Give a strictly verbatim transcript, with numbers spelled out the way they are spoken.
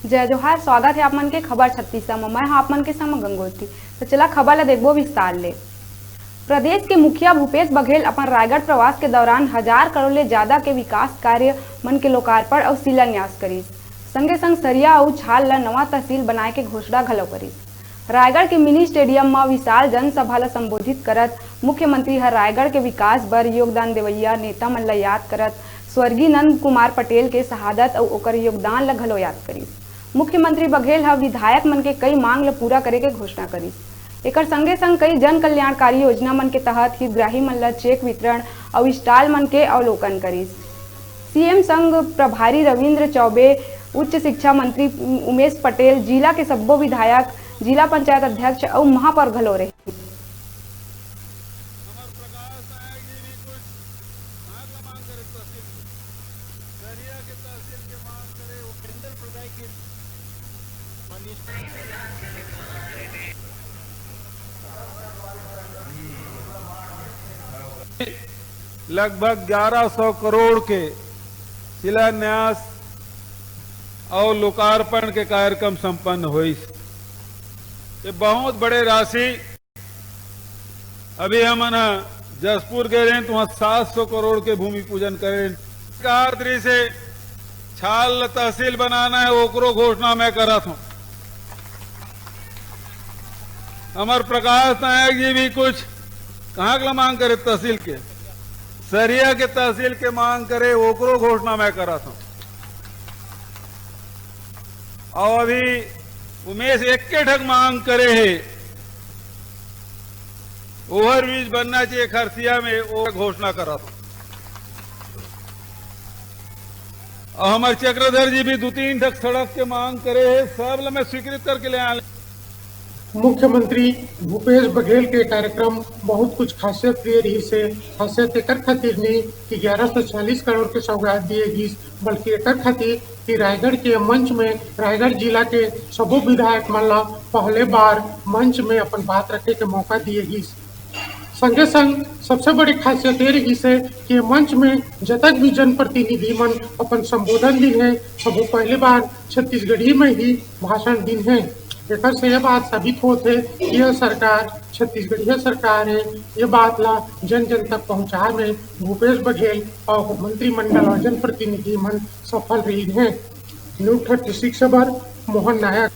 जय जोहार, स्वागत हे आप मन के खबर छत्तीस म। मैं ह आप मन के संग म गंगोत्री। तो चला खबर ला देखबो विस्तार ले। प्रदेश के मुखिया भूपेश बघेल अपन रायगढ़ प्रवास के दौरान हजार करोड़ ले ज्यादा के विकास कार्य मन के लोकार्पण अउ शिलान्यास करिस। संगे संग सरिया अउ छाल ला नवा तहसील बनाए के घोषणा घलो करिस। रायगढ़ के मिनी स्टेडियम म विशाल जनसभा ल संबोधित करत मुख्यमंत्री ह रायगढ़ के विकास बर योगदान देवइया नेता मन ल याद करत स्वर्गीय नंद कुमार पटेल के शहादत अउ ओकर योगदान ल घलो याद करिस। मुख्यमंत्री बघेल ह विधायक मन के कई मांग ल पूरा करे के घोषणा करिस। एकर संगे संग कई जन कल्याणकारी योजना मन के तहत हितग्राही मन ल चेक वितरण अउ स्टॉल मन के अवलोकन करिस। सीएम संग प्रभारी रविंद्र चौबे, उच्च शिक्षा मंत्री उमेश पटेल, जिला के सब्बो विधायक, जिला पंचायत अध्यक्ष अउ महापौर घलो रहे। लगभग ग्यारह सौ करोड़ के शिलान्यास और लोकार्पण के कार्यक्रम संपन्न होइस। ये बहुत बड़े राशि। अभी हमन ह जशपुर गए रहेन, तो वहाँ सात सौ करोड़ के भूमि पूजन करेन। सरकार दृष्टि से छाल तहसील बनाना है, ओकरो घोषणा मैं करत हूँ। अमर प्रकाश नायक जी भी कुछ कहाँ के मांग करे तहसील के, सरिया के तहसील के मांग करे, ओकरो घोषणा मैं करत हूँ। और अभी उमेश एक के ठक मांग करे है, ओवरब्रिज बनना चाहिए खरसिया में, वो घोषणा करत हूँ। और हमारे चक्रधर जी भी दो तीन ठक सड़क के मांग करे है, सब ल मैं स्वीकृत करके ले आने। मुख्यमंत्री भूपेश बघेल के कार्यक्रम बहुत कुछ खासियत प्रिय रहिस हे। खासियत एकर खातिर नहीं कि ग्यारह सौ चालीस करोड़ के सौगात दिए गिस, बल्कि एकर खातिर कि रायगढ़ के मंच में रायगढ़ जिला के सबो विधायक मन ला पहले बार मंच में अपन बात रखे के मौका दिए गिस। संगे संग सबसे बड़ी खासियत ये रहिस हे कि मंच में जतक भी जनप्रतिनिधि मन अपन संबोधन दिन हे, सबो पहली बार छत्तीसगढ़ी में ही भाषण दिन हे। एकर से ये बात साबित होत हे कि यह सरकार छत्तीसगढ़िया सरकार हे। ये बात ला जन जन तक पहुंचाए में भूपेश बघेल और मंत्रिमंडल और जनप्रतिनिधि मन सफल रही हे। न्यूज थर्टी सिक्स बर मोहन नायक।